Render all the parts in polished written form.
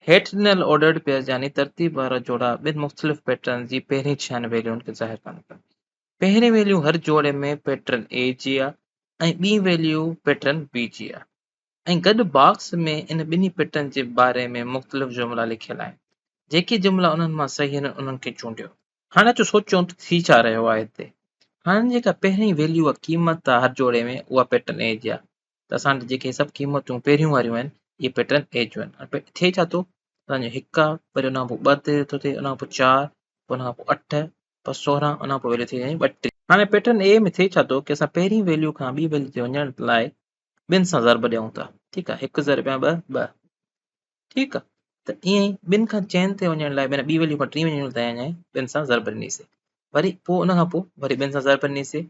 هيٺ ڏنل ordered payers يعني ترتيب وارا جوڙا ٻن مختلف پيٽرنز جي پهرين ڇهن ويليون کي ظاهر ڪن ٿا. پهرين ويليو هر جوڙي ۾ پيٽرن اي جي آ ۽ ٻي ويليو پيٽرن بي جي آ ۽ گڏ باڪس ۾ ان ٻنهي پيٽرن جي باري ۾ مختلف جملا لکيل آهن. جيڪي جملا انهن مان صحيح آهن انهن کي چونڊيو. هاڻي اچو سوچيون ته ٿي ڇا رهيو آهي هتي. هاڻي جيڪا پهرين ويليو آ قيمت آ هر جوڙي ۾ اها پيٽرن اي جي آ. ته اسان وٽ جيڪي سڀ قيمتون پهريون واريون آهن اهي پيٽرن اي جون آهن. ٿئي ڇا ٿو اسان جو هڪ آ وري ان کان پوء ٻه تي ٿو ٿئي ان کان پوء چار پوء ان کان پوء اٺ پوء 16 ان کان پوء ويليو ٿي وڃي 32. هاڻي پيٽرن اي ۾ ٿئي ڇا ٿو ڪي اسان پهرين ويليو کان ٻي ويليو تي وڃڻ لاء ٻن سان ضرب ڏيون ٿا ٺيڪ آ هڪ ضرب يا ٻه ٻه ٺيڪ آ ته ائين ئي ٻن کان چئن تي وڃڻ لاء معنيٰ ٻي ويليو کان ٽين ويليو تائين وڃڻ ٻن سان ضرب ڏنيسي وري پوء ان کان پوء وري ٻن سان ضرب ڏنيسي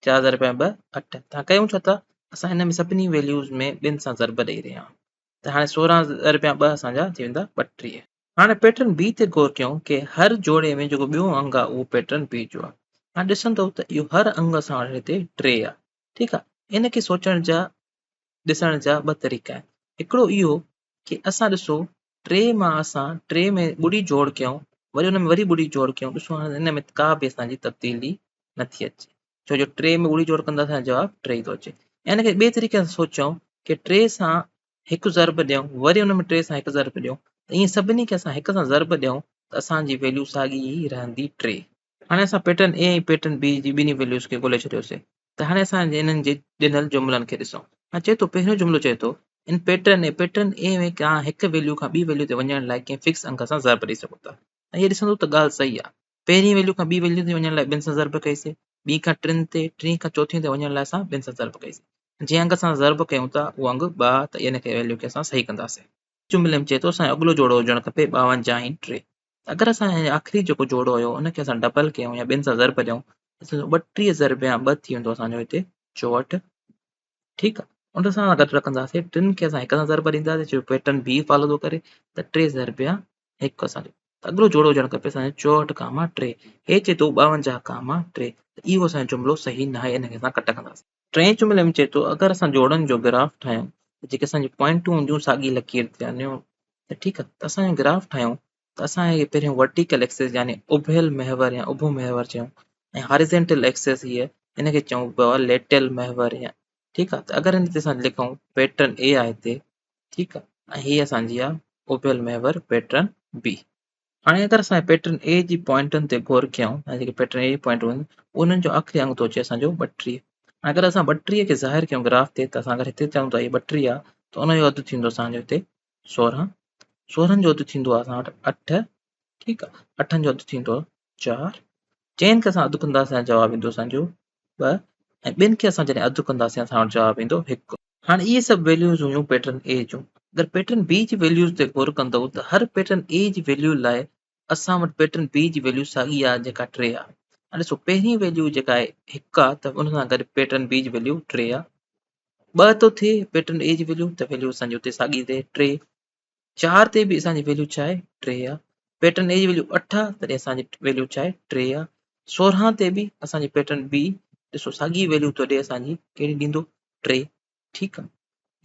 چار ضرب ٻه اٺ. تان ڪيون ڇا ٿا اسان هن ۾ سڀني ويليوز ۾ ٻن سان ضرب ڏئي رهيا آهيون ته هاڻي 16 ضرب ٻه اسان جا ٿي ويندا 32. هاڻي پيٽرن بي تي غور ڪيون ڪي هر جوڙي ۾ جيڪو ٻيو انگ آهي اهو پيٽرن بي جو آهي. هاڻي ڏسندو ته اهو هر انگ اسان وٽ هتي 3 آهي ٺيڪ آهي. ان کي سوچڻ جا ڏسڻ جا ٻه طريقا آهن. هڪڙو اهو ڪي اسان ڏسو 3 مان اسان 3 ۾ ٻڙي جوڙ ڪيون وري ان ۾ وري ٻڙي جوڙ ڪيون ڏسو هاڻي ان ۾ ڪا به اسان جي تبديلي نٿي اچي ڇو جو 3 ۾ ٻڙي جوڙ ڪنداسين جواب 3 ئي ٿو اچي. ان کي ٻئي طريقي سان سوچيون ڪي 3 سان هڪ ضرب ڏيون وري ان ۾ 3 سان هڪ ضرب ڏيون ته ائين سڀني کي اسان هڪ سان ضرب ڏيون ته اسان جي ويليو ساڳي ئي رهندي 3. هاڻي اسان پيٽرن اي ۽ پيٽرن بي جي ٻنهي ويليوز کي ڳولي ڇڏيوسين ته هاڻي اسان انهن جي ڏنل جملن کي ڏسون. هاڻي چئي ٿو پهريون جملو چئي ٿو ان پيٽرن اي پيٽرن اي ۾ توهان هڪ ويليو کان ٻي ويليو تي وڃڻ لاء ڪنهن فڪس انگ سان ضرب ڏئي سگهو ٿا. ۽ هي ڏسندو ته ڳالهه صحيح آهي. پهرين ويليو کان ٻي ويليو تي وڃڻ لاء ٻن سان ضرب ڪئيسين، ٻي کان ٽن تي، ٽين کان چوٿين تي وڃڻ لاء اسان ٻن سان ضرب ڪئيسين. جنهن انگ سان ضرب ڪيون ٿا اهو انگ ٻه آهي ته ان کي ويليو کي اسان صحيح ڪنداسين. جملي ۾ چئي ٿو اسان جو اڳلو جوڙو هجڻ کپي 52 ۽ 3. اگر اسان هن آخري جيڪو جوڙو هيو ان کي اسان ڊبل ڪيون يا ٻن سان ضرب ڏيون ته 32 ضرب يا 2 ٿي ويندو اسان جو هتي 64 ٺيڪ آ. ان سان گڏ رکنداسين ٽن کي اسان هڪ سان ضرب ڏينداسين ڇو پيٽرن بي فالو ٿو ڪري ته 3 ضرب يا 1 اسان جو اڳلو جوڙو هجڻ کپي اسان جو 64 ڪاما 3 هي چئي ٿو 52 ڪاما 3 ته اهو اسان جو جملو صحيح ناهي ان کي اسان ڪٽ ڪنداسين. ٽئين جملي ۾ چئي ٿو اگر اسان جوڙن جو گراف ٺاهيون ته جيڪي اسان جون پوائنٽون هونديون ساڳي لڪير تي آنديون ته ٺيڪ آهي ته اسان جو گراف ٺاهيون ته اسان هي پهريون ورٽيڪل ايڪسس يعني اڀيل محور يا اڀو محور چئون ۽ هاريزينٽل ايڪسس هيء ان کي چئون پيا ليٽيل محور يا ٺيڪ آهي ته اگر هن تي اسان لکون پيٽرن اي آهي هتي ٺيڪ آهي ۽ هي اسان جي آهي اڀيل محور پيٽرن بي. هاڻي اگر اسان پيٽرن اي جي پوائنٽن تي غور ڪيون ۽ جيڪي پيٽرن اي جي پوائنٽون آهن انهن جو آخري انگ ٿو اچي اسان جو 32. هاڻي اگر اسان 32 کي ظاهر ڪيون گراف تي ته اسان اگر هتي چئون ٿا هي 32 آهي ته ان جو اڌ ٿيندو اسان جو هتي 16، 16 جو اڌ ٿيندو آهي اسان وٽ 8، ٺيڪ آهي، اٺن جو اڌ ٿيندو 4، چئن کي اسان اڌ ڪنداسين جواب ايندو اسان جو 2 ۽ ٻن کي اسان جڏهن اڌ ڪنداسين اسان وٽ جواب ايندو 1. هاڻي اهي سڀ ويليوز هيون پيٽرن اي جون. اگر پيٽرن بي جي ويليوز تي غور ڪندؤ ته هر پيٽرن اي جي ويليو لاء اسان وٽ پيٽرن بي جي ويليو ساڳي آهي جيڪا 3 آهي. هاڻي ڏسو پهرين ويليو جيڪا آهي 1 آهي ته ان سان گڏ پيٽرن بي جي ويليو 3 آهي. 2 ٿو ٿئي پيٽرن اي جي ويليو ته ويليو اسان جي اتي ساڳي ٿئي 3. 4 تي به اسان جي ويليو ڇا آهي 3 آهي. پيٽرن اي جي ويليو 8 آهي تڏهن اسان جي ويليو ڇا آهي 3 آهي. 16 تي به اسان جي پيٽرن بي ڏسو ساڳي ويليو ٿو ڏي اسان جي ڪهڙي ڏيندو 3 ٺيڪ آهي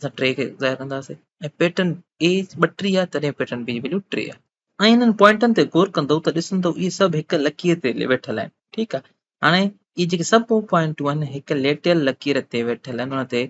اسان 3 کي ظاهر ڪنداسين ۽ پيٽرن اي 32 آهي تڏهن پيٽرن بي جي ويليو 3 آهي. ۽ انهن پوائنٽن تي غور ڪندؤ ته ڏسندؤ اهي سڀ هڪ لڪير تي ويٺل آهن ٺيڪ آهي. هاڻي اهي جيڪي سڀ پوائنٽون آهن هڪ ليٽيل لڪير تي ويٺل آهن ان تي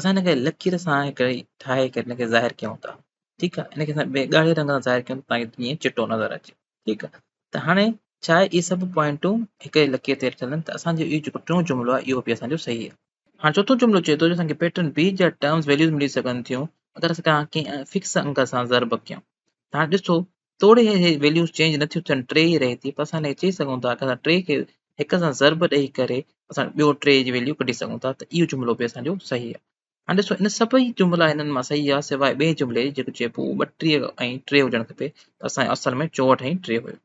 اسان هن کي لڪير سان هڪ ٺاهي ڪري هن کي ظاهر ڪيون ٿا ٺيڪ آهي. هن کي اسان ٻئي ڳاڙهي رنگ سان ظاهر ڪيون ٿا تاڪي جيئن چٽو نظر اچي ٺيڪ آهي. ته هاڻي ڇا آهي اهي سڀ پوائنٽون هڪ ئي لڪير تي ويٺل آهن ته اسان جو اهو جيڪو ٽيون جملو آهي اهو به اسان جو صحيح آهي. هاڻ چوٿون جملو چئي ٿو جو اسان کي پيٽرن بي جا ٽرمز ويليوز ملي سگهن ٿيون اگر اسان ڪنهن فڪس انگ سان ضرب ڪيون. ته هاڻ ڏسو توڙي هي ويليوز چينج نٿيون ٿين 3 ئي رهي ٿي پر اسان هن کي چئي سگهون ٿا ته اسان 3 کي هڪ سان ضرب ڏئي ڪري اسان ٻيو 3 جي ويليو ڪڍي سگهون ٿا ته اهو جملو به اسان جو صحيح آهي. هاڻ ڏسو ان سڀئي جملا هنن مان صحيح آهي سواء ٻئي جملي جي جيڪو چئي پيو اهو 32 ۽ 3 هجڻ کپي ته اسان جو اصل ۾ 64 ۽ 3 هيو.